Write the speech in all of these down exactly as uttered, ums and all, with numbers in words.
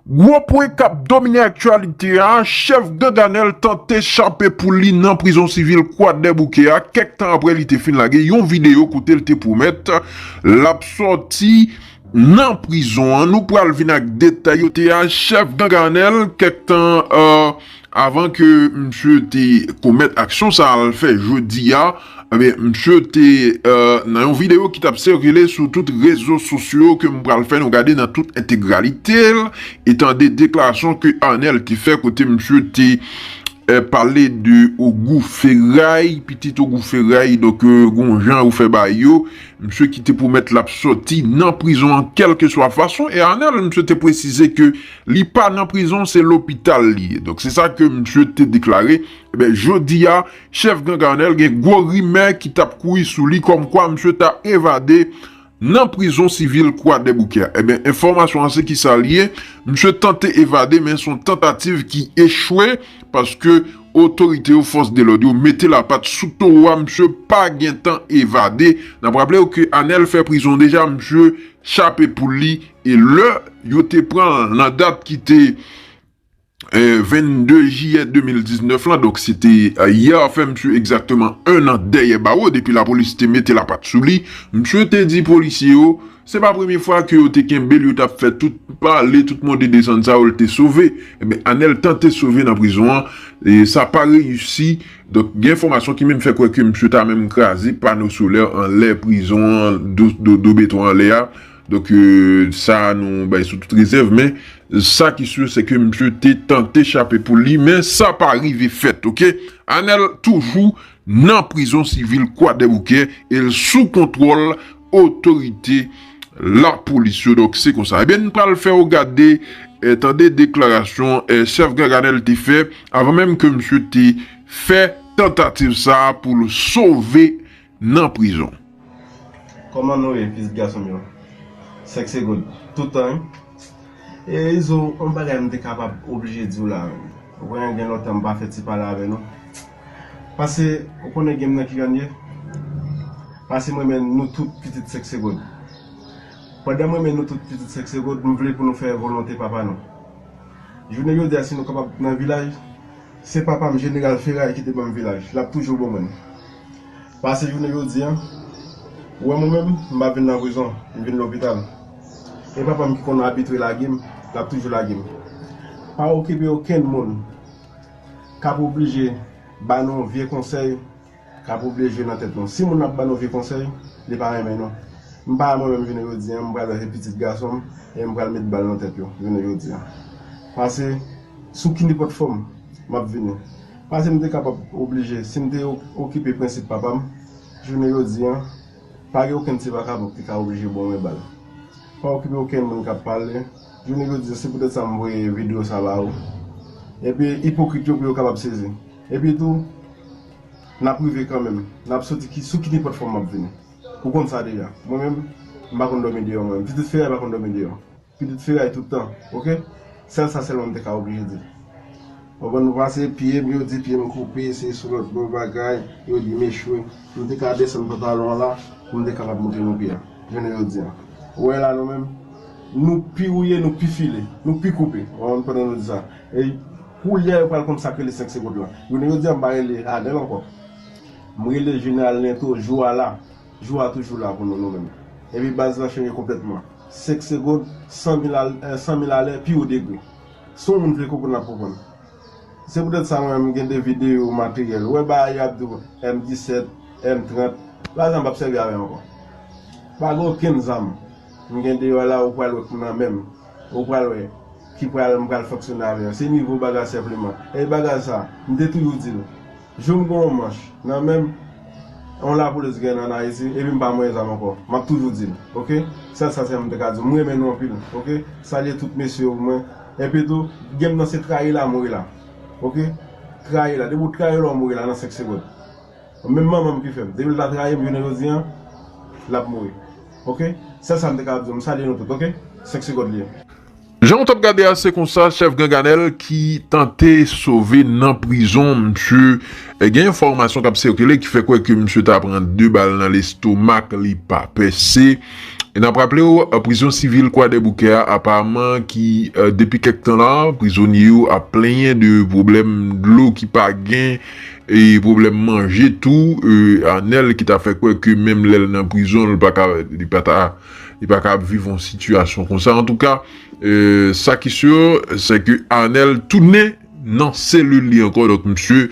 Gwo pwen k ap domine aktyalite a, chèf gang Anèl tante chape pou li nan prizon sivil Kwadèboukè a, kèk tan apre li te fin lage yon videyo kote l te pwomèt l ap sòti nan prizon an. Nou pral vin ak detay yo. Te a chèf gang Anèl, kèk tan, euh, avan ke misye te komèt aksyon sa a l fè jodi a, ebyen, misye te, euh, nan yon videyo ki t ap sikile sou tout rezo sosyo ke m pral fè nou gade nan tout entegralite l, e tande deklarasyon ke Anèl te fè kote misye te, euh, pale de Ogou Feray, pitit Ogou Feray, donk, euh, gon jan ou fè ba yo, misye ki te pwomèt l ap sòti nan prizon an kèlkeswa fason, e Anèl, misye te presize ke li pa nan prizon, se lopital li ye. Donk, se sa ke misye te deklare. Ebyen, jodi a, chèf gang Anèl gen gwo rimè ki t ap kouri sou li kòmkwa misye ta evade nan prizon sivil Kwadèboukè. Ebyen, enfòmasyon an se ki sa l ye. Misye tante evade, men se yon tantativ ki echwe paske otorite yo, fòs de lòd yo, mete lapat sou towo a. Misye pa gentan evade. N ap raple w ke Anèl fè prizon deja, misye chape pou li. E lè yo te pran l nan dat ki te, eh, vennde jiyè de mil diznèf lan, donk se te, eh, yè a fè misye egzakteman en an dèyè bawo depi lapolis te mete lapat sou li. Misye te di polisye yo, se pa premye fwa ke yo te kenbe l, yo t ap fè tout pale, tout monte desann sa yo, l te sove. Ebyen, Anèl tante sove nan prizon an, e sa pa reyisi. Donk, gen enfòmasyon ki menm fè kwè ke misye ta menm kraze pano solè anlè prizon an, do, do, do beton anlè a. Donk, euh, sa a nou bay sou tout rezèv, men sa ki si, se ke misye te tante chape pou li, men sa pa rive fèt, oke? Anèl toujou nan prizon sivil Kwadèboukè e l sou kontwòl otorite lapolis yo. Donk, se konsa. Ebyen, n pral fè w gade, eh, tande deklarasyon, eh, chèf gang Anèl te fè avan menm ke misye te fè tantativ sa a pou l sove nan prizon. Kòman nou ye, pitit gason m yo? Sèk se goud. Tout tan, wi. E Izo, yon bagay m te kapab oblije di w la, menm. Ou konnen gen lontan m pa fè ti pale avè nou. Pase, ou konnen gen m nan ki jan l ye? Pase m renmen nou tout pitit Sèk se goud. Pandan m renmen nou tout pitit Sèk se goud, m vle pou nou fè volonte papa nou. Jounen jodi a, si nou kapab nan vilaj, se papa m, Jeneral Feray, ki te ban m vilaj. L ap toujou ban mwen l. Pase jounen jodi a, ou wè mwen menm, m pa vin nan prizon, m vin lopital. E papa m ki konn abitre lage m, l ap toujou lage m. Pa okipe okenn moun k ap oblije ba nou yon vye konsèy, k ap oblije nan tèt nou. Si moun ap ba nou vye konsèy, li pa renmen nou. M pa mwen menm jounen jodi a, m pral wè se pitit gason m, e m pral met bal nan tèt yo, jounen jodi a. Pase, sou ki nenpòt fòm, m ap vini. Pase m te kapab oblije, si m te o-, okipe prensip papa m, jounen jodi a, pa gen okenn ti vakabon ki ka oblije ban mwen bal. Pa okipe okenn moun k ap pale. Jounen jodi a, se poutèt sa m voye videyo sa ba ou. Epi, ipokrit yo pou yo kapab sezi. Epi tou, n ap rive kanmenm. N ap soti ki, sou ki nenpòt fòm m ap vini. Ou konn sa deja. Mwen menm, m pa konn dòmi deyò mwen menm. Pitit Feray pa konn dòmi deyò. Pitit Feray tout tan, oke? Sèl sa sèlman m te ka oblije di. Konprann nou? Pase pye m, yo di pye m koupe, se sou lòt bò bagay, yo di m echwe. M te ka desann pantalon an la, pou m te kapab montre nou pye a. Jounen jodi a. Ou wè la nou menm, nou pi wouye, nou pi file, nou pi koupe. Ou konprann, pandan nou di sa. E koulye a yo pral konn sa k rele sèk se goud lan. Jounen jodi a m pa rele Anèl ankò. M rele Jeneral Lento, jou a la. Jou a toujou la pou nou, nou menm. Epi baz lan chanje konplètman. Sèk se goud, san mil al-, eh, san mil alè, pi wo degre. Si yon moun vle konprann, l ap konprann. Se poutèt sa mwen menm m gen de videyo materyèl. Ou wè bagay yo ap di w M disèt, M trant, lajan m p ap sèvi avè l ankò. Pa gen okenn zam. M gen deyò la, ou pral wè k nan men m. Ou pral wè ki pral, m pral fonksyone avè l. Se nivo bagay senpleman. E bagay sa, m te toujou di l. Jou m gen yon manch nan men m, yon lapolis gen ann Ayiti, epi m pa manyen zam ankò. M ap toujou di l, oke? Sèl sa sèlman m te ka di w. M renmen nou anpil, oke? Salye tout mesye yo pou mwen. Epi tou, gen m nan se trayi la, mouri la. Oke? Trayi la. Depi w trayi la, w mouri la nan senk segonn. Menm manman m ki fè m. Depi l ta trayi m, jounen jodi a, l ap mouri. Oke? Sèl sa m te ka ap di w. M salye nou tout, oke? Senk segonn li ye. Jan w t ap gade a, se konsa chèf gang Anèl ki tante sove nan prizon, misye, eh, gen enfòmasyon k ap sikile ki fè kwè ke misye ta pran de bal nan lestomak, li pa pèse. E n ap raple w, prizon sivil Kwadèboukè a, aparamman, ki, eh, depi kèk tan la, prizonye yo ap plenyen de pwoblèm dlo ki pa gen, e pwoblèm manje tou, eh, Anèl ki ta fè kwè ke menm lè l nan prizon, li pa ka, li pa ta, li pa ka ap viv yon sitiyasyon konsa. Antouka, eh, sa ki si, se ke Anèl tounen nan selil li ankò, donk misye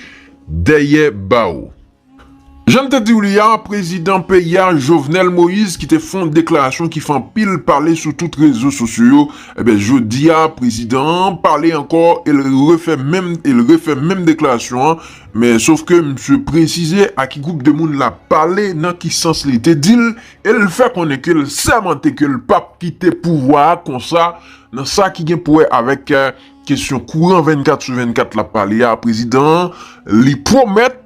dèyè bawo. Jan m te di w li a, prezidan peyi a, Jovenel Moïse, ki te fè yon deklarasyon ki fè anpil pale sou tout rezo sosyo yo, ebyen, jodi a, prezidan an pale ankò e l refè menm, e l refè menm deklarasyon an, men sof ke misye presize a ki gwoup de moun l ap pale, nan ki sans li te di l, e l fè konnen ke l sèmante ke l p ap kite pouvwa a konsa, nan sa ki gen pou wè avèk, eh, kesyon kouran vennkat sou vennkat l ap pale a, prezidan an, li pwomèt,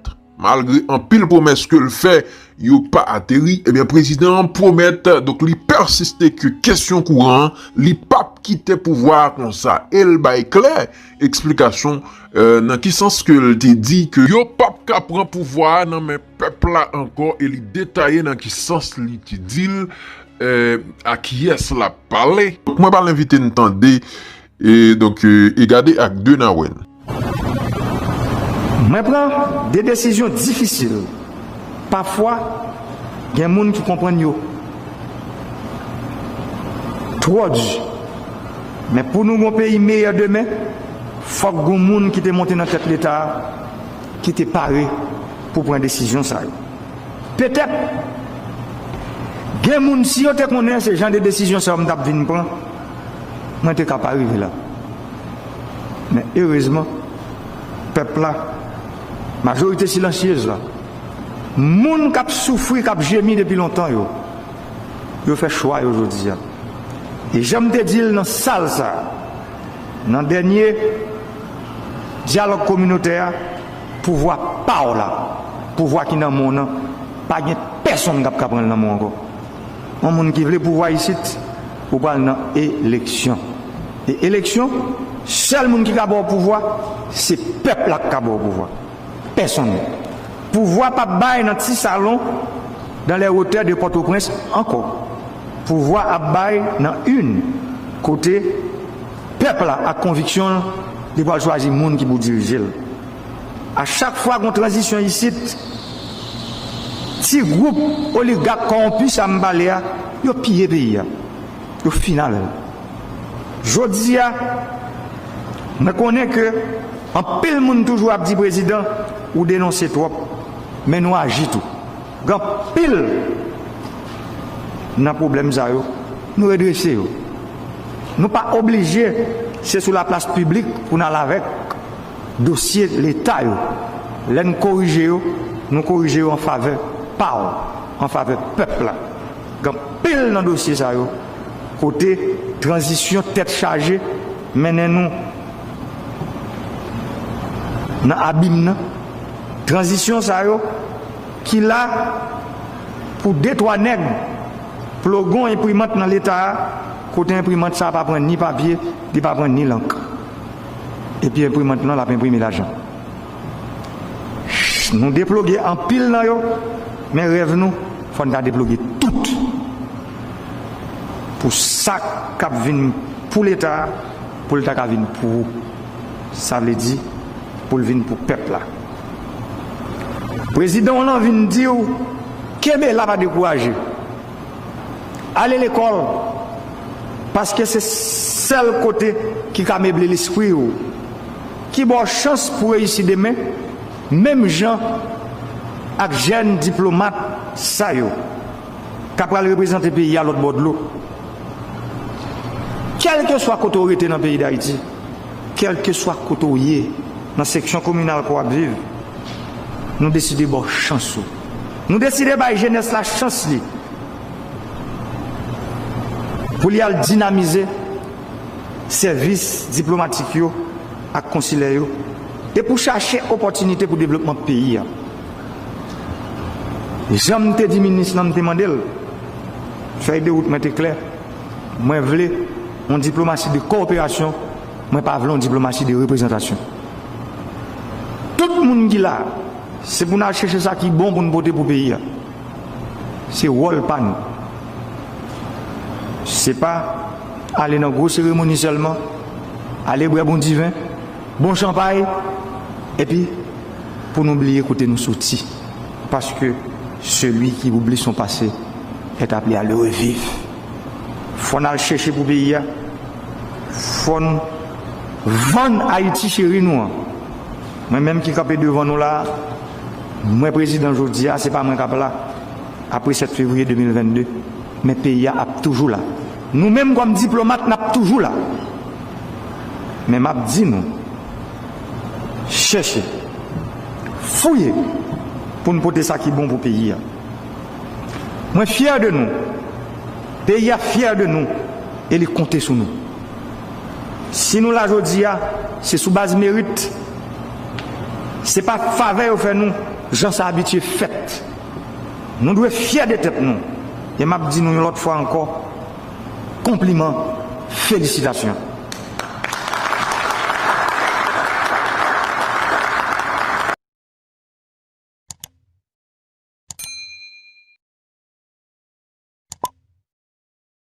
malgre anpil pwomès ke l fè, yo pa ateri, ebyen, prezidan an pwomèt, donk, li pèsiste ke kesyon kouran an, li p ap kite pouvwa a konsa. E l bay klè eksplikasyon, eh, nan ki sans ke l te di ke yo p ap ka pran pouvwa a nan men pèp la ankò, e li detaye nan ki sans li te di l, eh, a kiyès l ap pale. Donk, mwen pral envite n tande, e, donk, eh, e gade ak de n a wè n. Mwen pran de desizyon difisil. Pafwa, gen moun ki konprann yo twò di. Men pou nou gon peyi meyè demen, fòk gon moun ki te monte nan tèt Leta a, ki te pare pou pran desizyon sa yo. Petèt, gen moun, si yo te konnen se jan de desizyon sa yo m t ap vin pran, mwen te ka pa rive la. Men erezman, pèp la, majorite silansyez la, moun k ap soufri, k ap jemi depi lontan yo, yo fè chwa yo jodi a. E jan m te di l nan sal sa a, nan dènye dyalòg kominotè a, pouvwa pa w la, pouvwa ki nan men w nan, pa gen pèsonn k ap ka pran l nan men w ankò. Yon moun ki vle pouvwa isit, ou pral nan eleksyon. E eleksyon, sèl moun ki ka ba w pouvwa, se pèp la k ka ba w pouvwa. Pèsonn. Pouvwa p ap bay nan ti salon dans les hauteurs de Pòtoprens ankò. Pouvwa ap bay nan urn, kote pèp la ak konviksyon l, li pral chwazi moun ki pou dirije l. A chak fwa gon tranzisyon isit, ti gwoup oligak kòwonpi sa m pale a, yo piye peyi a. Yo fini avè l. Jodi a, mwen konnen ke anpil moun toujou ap di prezidan, ou denonse twòp, men nou aji tou. Gen anpil nan pwoblèm sa yo, nou redrese yo. Nou pa oblije se sou laplas piblik pou n al avèk dosye Leta yo. Lè n korije yo, nou korije yo an favè pa w, an favè pèp la. Gen anpil nan dosye sa yo kote tranzisyon tèt chaje mennen nou nan abim nan. Tranzisyon sa yo ki la pou de twa nèg ploge yon enprimant nan Leta a, kote enprimant sa a pa pran ni papye, li pa pran ni lank. Epi enprimant lan l ap enprime lajan. Nou deploge anpil nan yo, men rèv nou, fò n ta deploge tout. Pou sa k ap vin pou Leta a, pou l ta ka vin pou ou. Sa vle di, pou l vin pou pèp la. Prezidan w lan vin di w, kenbe la, pa dekouraje. Ale lekòl, paske se sèl kote ki ka meble lespri w, ki ba w chans pou reyisi demen, menm jan ak jèn diplomat sa yo k ap pral reprezante peyi a lòt bò dlo. Kèlkeswa kote w rete nan peyi Dayiti, kèlkeswa kote w ye, nan seksyon kominal ke w ap viv, nou deside ba w chans ou. Nou deside bay jenès la chans li pou li al dinamize sèvis diplomatik yo ak konsilè yo, e pou chache opòtinite pou devlopman peyi a. Jan m te di minis lan, m te mande l, fèy de wout mwen te klè, mwen vle yon diplomasi de kowoperasyon, mwen pa vle yon diplomasi de reprezantasyon. Tout moun ki la, se pou n al chèche sa ki bon pou n pote pou peyi a. Se wòl pa nou. Se pa ale nan gwo seremoni sèlman, ale bwè bon diven, bon chanpay, epi pou nou bliye kote nou soti. Paske celui qui oublie son passé est appelé à le revivre. Fò n al chèche pou peyi a. Fò n vann Ayiti cheri nou an. Mwen menm ki kanpe devan nou la, mwen prezidan jodi a, se pa mwen k ap la. Apre sèt fevriye de mil vennde, men peyi a ap toujou la. Nou menm kòm diplomat, n ap toujou la. Men m ap di nou, chèche, fouye pou n pote sa ki bon pou peyi a. Mwen fyè de nou. Peyi a fyè de nou e li konte sou nou. Si nou la jodi a, se sou baz merit. Se pa favè yo fè nou, jan sa abitye fèt. Nou dwe fyè de tèt nou. E m ap di nou yon lòt fwa ankò, konpliman, felisitasyon.